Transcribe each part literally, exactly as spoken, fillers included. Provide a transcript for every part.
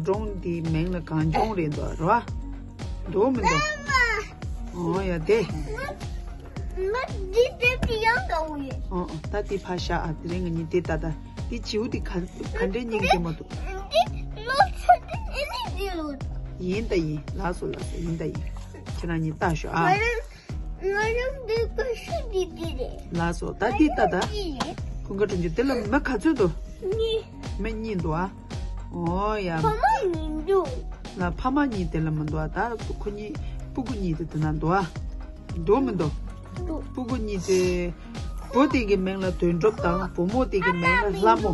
སྒྲུང་འདིའི་མིང་ལ་གངས་ལྗོངས་རེད་འདུག་ར། འདུག་མི་འདུག་ཨོ་ཡ་དེ། ང་འདི་དེབ་དེ་ཡང་འདྲ་བོ་ཡོད། ཨོ་ཨོ་ད་དེ་ཕར་བཞག་ཨ། དེ་རིང་ང་གཉིས་དེ་ལྟ་ད། དེ་བྱིའུ་དེ་ག་ག་འདྲའི་སྙིང་རྗེ་མོ་འདུག་འདི་ལོ་ཚོད་དེ་ཨེ་ནི་འདི་ལོ། ཡིན་ད་ཡིན། ལགས་སོ་ལགས་སོ། ཡིན་ད་ཡིན། ཁྱེད་རང་གཉིས་ལྟ་ཤོག་ཨ། ང་རང་ང་རང་འདི་ཀ་ཤུ་འདི་འདི་རེད། ལགས་སོ་ད་འདི་ལྟ་ད། འདི་རེད། ཀུན་དགའ་སྒྲོལ་མ་དེ་ལ་མི་ག་ཚོད་འདུག་གཉིས། མི་གཉིས་འདུག་ཨ། ཨོ་ཡ། ཕ་མ་གཉིས་འདུག་ལ་ཕ་མ་གཉིས་དེ་ལ་མི་འདུག་ཨ། ད་ཁོ་གཉིས་སྤུ་གུ་གཉིས་དེ་དེ་ན་འདུག་ཨ། འདུག་མི་འདུག་འདུག་སྤུ་གུ་གཉིས་དེ། བུ་དེ་གི་མིང་ལ་དོན་གྲུབ་དང་བུ་མོ་དེ་གི་མིང་ལ་ལྷ་མོ།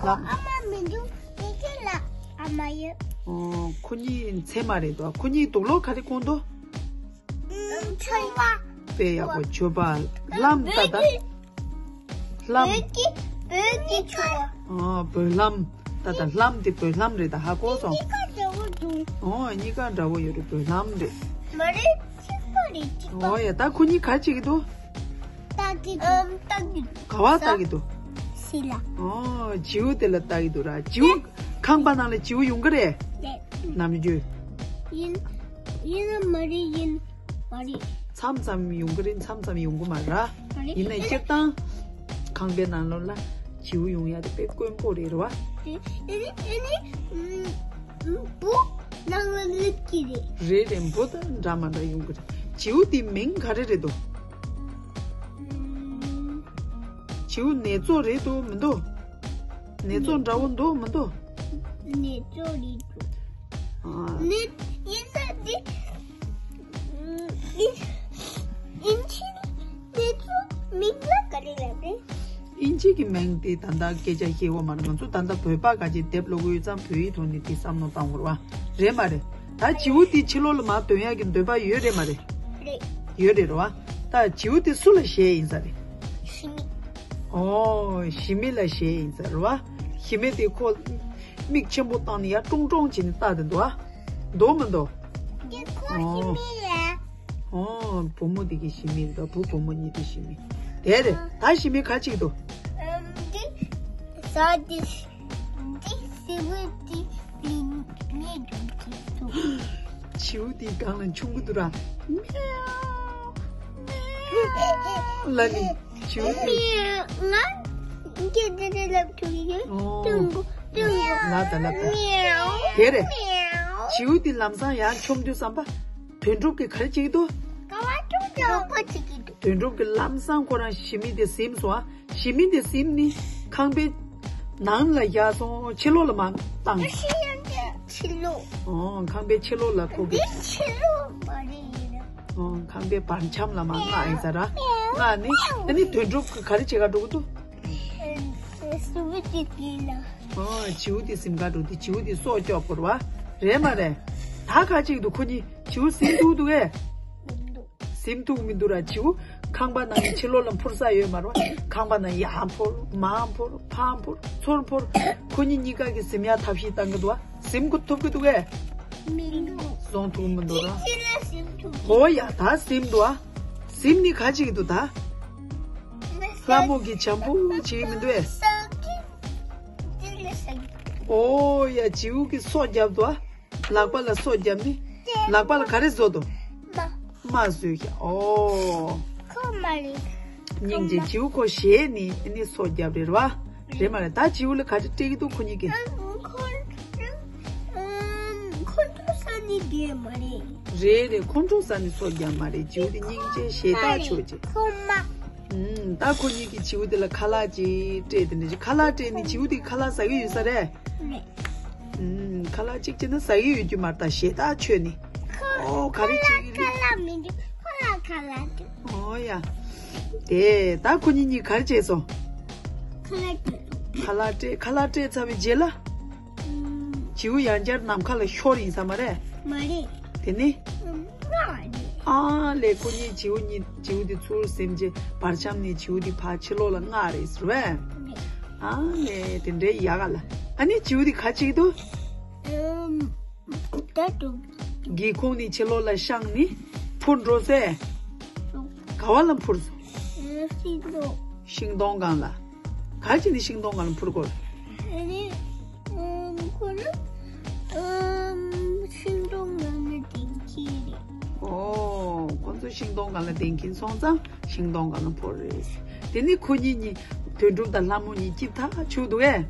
ལྷ། ཨ་མ་མི་འདུག་དེ་གི་ལ་ཨ་མ་ཡོད། ཨོ་ཁོ་གཉིས་མཚན་མ་རེད་འདུག་ཁོ་གཉིས་དུག་ལོག་ག་རེ་གོན་འདུག་ཨུམ་ཆོས་པ། དཔེ་ཡག་པོ་ཆོས་པ། ལྷམ་ལྟ་ད། ལྷམ། བོད་ཀྱི་བོད་ཀྱི་ཆོས་པ། ཨ་བོད་ལྷམ། ད་ད་ལྷམ་དེ་བོད་ལྷམ་རེད་ད་ཧ་གོ་སོང་། གཉིས་ཀ་འདྲ་བོ་འདུག་ཨོ་གཉིས་ཀ་འདྲ་བོ་ཡོད་རེད་བོད་ལྷམ་རེད། མ་རེད་གཅིག་པ་རེད་གཅིག་པ། ཨོ་ཡ་ད་ཁོ་གཉིས་ག་བྱེད་ཀྱི་འདུག་ལྟ་གི་འདུག་ཨམ་ལྟ་གི་འདུག་ག་བ་ལྟ་གི་འདུག་ཕྱི་ལ། ཨོ་བྱིའུ་དེ་ལ་ལྟ་གི་འདུག་ར། བྱིའུ་ཁང་པ་ནང་ལ་བྱིའུ་ཡོང་གི་རེད། རེད། ནམ་རྒྱུན། ཡིན། ཡིན་ན་མ་རེད་ཡིན། མ་རེད། མཚམས་མཚམས་ཡོང་གི་རེད། མཚམས་མཚམས་ཡོང་གི་མ་རེད། མ་རེད། ཡིན་ནའི་སྤྱིར་བཏང་ཁང་པའི་ནང་ལོགས་ལ་བྱིའུ་ཡོང་ཡ་དེ་དཔེ་དཀོན་པོ་རེད་རེད་བ། དེ་དེ་ནི་དེ་ནི་ཨུམ་འབུ་ནང་ལ་སླེབས་ཀྱི་རེད། རེད་རེད། འབུ་དང་འདྲ་མ་འདྲ་ཡོང་གི་རེད། བྱིའུ་དེ་མིང་ག་རེ་རེད་འདུག་ཨུམ། བྱིའུ་ནེ་ཙོ་རེད་འདུག་མི་འདུག་ནེ་ཙོ་འདྲ་བོ་འདུག་མི་འདུག་ནེ་ཙོ་རེད་འདུག་ཨ། ནེ་ཡིན་ད་འདི། ཨིན་ཇི་ནེ་ཙོ་མིང་ལ་ག་རེ་ལབ་རེད། ཨིན་ཇི་གི་མིང་དེ་ད་ལྟ་སྐད་ཆ་ཤེས་ཡོད་མ་རེད། ང་ཚོ་ད་ལྟ་བོད་པ་ག་ཅིག་དེབ་ཀློག་གི་ཡོད་ཙང་བོད་ཡིག་ཐོག་ནས་དེ་བསམ་བློ་བཏང་དགོས་རེད་བ། རེད་མ་རེད། ད་བྱིའུ་དེ་ཕྱི་ལོགས་ལ་མར་འདོན་ཡག་གི་འདོད་པ་ཡོད་རེད་མ་རེད། རེད། ཡོད་རེད་རེད་བ། ད་བྱིའུ་དེ་སུ་ལ་གཞས་ཡིན་ས་རེད། ཞི་མི། ཨོ་ཞི་མི་ལ་གཞས་ཡིན་ས་རེད་བ། ཞི་མི་དེ་ཁོ། མིག་ཆེན་པོ་བཏང་ནས་ཡར་ཀྲོང་ཀྲོང་བྱས་ནས་ལྟ་དེ་འདུག་ཨ། འདུག་མི་འདུག་འདི་ཁོ་ཞི་མི་རེད། ཨོ་བུ་མོ་འདི་གི་ཞི་མི་རེད་འདུག་བུ་བུ་མོ་གཉིས་ཀྱི་ཞི་མི། དེ་རེད། ད་ཞི་མི་ག་ཅིག་འདུག་ཨམ་འདི་ཟ་འདི་འདི་སི་བི་འདི་ལི་མི་འདུག་འདི་འདུག་བྱིའུ་འདི་སྒང་ལ་མཆོང་གི་འདུག་ར། མེའོ། མེའོ་ལབ་ནས། བྱིའུ་དེ། ང་སྐད་དེ་རེ་ལབ་ཐུབ་ཡོད། ཨོ། ཏུང་གུ་ཏུང་གུ། ལབ་དང་ལབ་དང་། མེའོ། དེ་རེད། མེའོ། བྱིའུ་དེ་ལམ་སང་ཡར་མཆོང་དུས་ཙམ་པ། དོན་གྲུབ་ཀྱིས་ག་རེ་བྱེད་ཀྱི་འདུག་ཀ་བ་ཀྲུང་ཀྲུང་རོགས་པ་བྱེད་ཀྱི་འདུག་དོན་གྲུབ་ཀྱིས་ལམ་སང་ཁོ་རང་ཞི་མི་དེ་ཟིན་སོང་ཨ། ཞི་མི་དེ་ཟིན་ནི་ཁང་པའི་ནང་ལ་བཞག་སོང་། ཕྱི་ལོགས་ལ་མར་བཏང་། ཕྱི་ལོགས། ཕྱི་ལོགས། ཨོ་ཁང་པའི་ཕྱི་ལོགས་ལ་ཁོ་གི། འདི་ཕྱི་ལོགས་མ་རེད་ཡིན། ཨོ་ཁང་པའི་བར་འཁྱམས་ལ་མར་མངགས་ཡིན་ས་ར། མངགས་ནི་ཨ་ནི་དོན་གྲུབ་ཀྱིས་ག་རེ་བྱེད་ག་འགྲོ་གི་འདུག་སུ་བི་ཅིག་ཡིན་ལ། ཨོ་བྱིའུ་དེ་ཟིན་ག་འགྲོ་དེ་བྱིའུ་དེ་སྲོག་སྐྱོབ་དགོས་རེད་བ། རེད་མ་རེད། ད་ག་ཅིག་འདུག་ཁོ་གཉིས་བྱིའུ་ཟིན་ཐུབ་འདུག་གས། ཟིན་ཐུབ་མི་འདུག་ར། བྱིའུ་ཁང་པ་ནང་གི་ཕྱི་ལོགས་ལ་འཕུར་ས་ཡོད་མ་རེད་བ། ཁང་པ་ནང་ཡར་འཕུར་མར་འཕུར་ཕར་འཕུར་ཚུར་འཕུར། ཁོ་གཉིས་གཉིས་ཀ་གི་ཟིན་ཡག་ཐབས་ཤེས་བཏང་གི་འདུག་བ། ཟིན་གི་ཐུབ་གི་འདུག་གས། མི་འདུག་བཟུང་ཐུབ་མི་འདུག་ར། ཅི་ཅི་ལ་ཟིན་ཐུབ། ཧོ་ཡ་ད་ཟིན་འདུག་ཨ། ཟིན་ནི་ག་ཅིག་འདུག་ད། ལྷ་མོ་གི་བྱམས་པོ་བྱེད་མི་འདུག་ཨེ། ས་གི་ཅི་ལ་ས་གི་ཨོ་ཡ་བྱིའུ་གི་སྲོག་བརྒྱབ་འདུག་ཨ། ལག་པ་ལ་སོ་བརྒྱབ་ནི། ལག་པ་ལ་ག་རེ་བཟོ་དོ། མ་བཟོས་ཤག་ཨོ། ཁོ་མ་རེད། སྙིང་རྗེ་བྱིའུ་ཁོ་ཞེད་ནི་ཨ་ནི་སོ་བརྒྱབ་རེད་བ། རེད་མ་རེད། ད་བྱིའུ་ལ་ག་རེ་སྤྲད་ཀྱི་འདུག་ཁོ་གཉིས་ཀྱིས། ཁོ་ཁོ་ཁོ་ཁོ་ས་ནི་རྒྱལ་མ་རེད། རེད་རེད། ཁོང་ཁྲོ་ཟ་ནས་སོ་བརྒྱབ་མ་རེད། བྱིའུ་དེ་སྙིང་རྗེ་ཞེ་དྲག་ཆོག་ཅིག་ཁོ་མ། ཨུམ། ད་ཁོ་གཉིས་ཀྱིས་བྱིའུ་དེ་ལ་ཁ་ལག་ཅིག་སྤྲད་དེ་འདྲ་ཅིག་ཁ་ལག་སྤྲད་ནས་བྱིའུ་དེ་ཁ་ལག་ཟ་གི་ཡོད་ས་རེད། རེད། ཨུམ། ཁ་ལག་ཅིག་བྱས་ན་ཟ་གི་ཡོད་རྒྱུ་མ་རེད། ད་ཞེ་དྲག་ཆོད་ནི། ཁོ་ཨོ་ག་རེ་བྱེད་ཀྱི་རེད། ཁ་ལག་མི་འདུག་ཁ་ལག་ཁ་ལག་འདུག་ཨོ་ཡ། དེ་ད་ཁོ་གཉིས་གཉིས་ག་རེ་བྱས་སོང་། ཁ་ལག་སྤྲད། ཁ་ལག་སྤྲད། ཁ་ལག་སྤྲད་ཚར་བའི་རྗེས་ལ། བྱིའུ་ཡང་བསྐྱར་ནམ་མཁའ་ལ་ཤོར་ཡིན་ས་མ་རེད། མ་རེད། དེ་ནི། ཨ་ལས་ཁོ་གཉིས་བྱིའུ་གཉིས་བྱིའུ་དེ་ཚུར་ཟིན་རྗེས་བར་འཁྱམས་ནས་བྱིའུ་དེ་ཕར་ཕྱི་ལོགས་ལ་མངགས་རེད་ཟེར་བས། ཨ་ལས་དེ་འདྲའི་ཡག་ག་ལ། ཨ་ནི་བྱིའུ་དེ་ག་ཅིག་འདུག་ད་དུང་། སྒེའུ་ཁུང་ནས་ཕྱི་ལོགས་ལ་བཤངས་ནས་འཕུར་འགྲོ་ཟེར། ག་བ་ལ་འཕུར་སོང་། ཤིང་སྡོང་། ཤིང་སྡོང་སྒང་ལ། ག་ཅི་ནས་ཤིང་སྡོང་སྒང་ལ་འཕུར་དགོས། ཨ་ནི། ཁོ་ལ། ཤིང་སྡོང་སྒང་ལ་བསྡད་ཀྱིན་སོང་ཙང་ཤིང་སྡོང་སྒང་ལ་འཕུར་རེད། དེ་ནི་ཁོ་གཉིས་གཉིས་དོན་གྲུབ་དང་ལྷ་མོ་གཉིས་སྐྱིད་ཐག་ཆོད་འདུག་གས།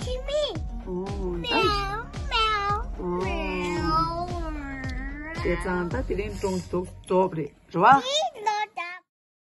ཁྱིམ་མི། ཨོ་ད། མེའོ་མེའོ། ཨོ། མེའོ། བྱས་ཙང་ད་དེ་རིང་སྒྲུང་འདུག་རྫོགས་རེད་རེད་བ།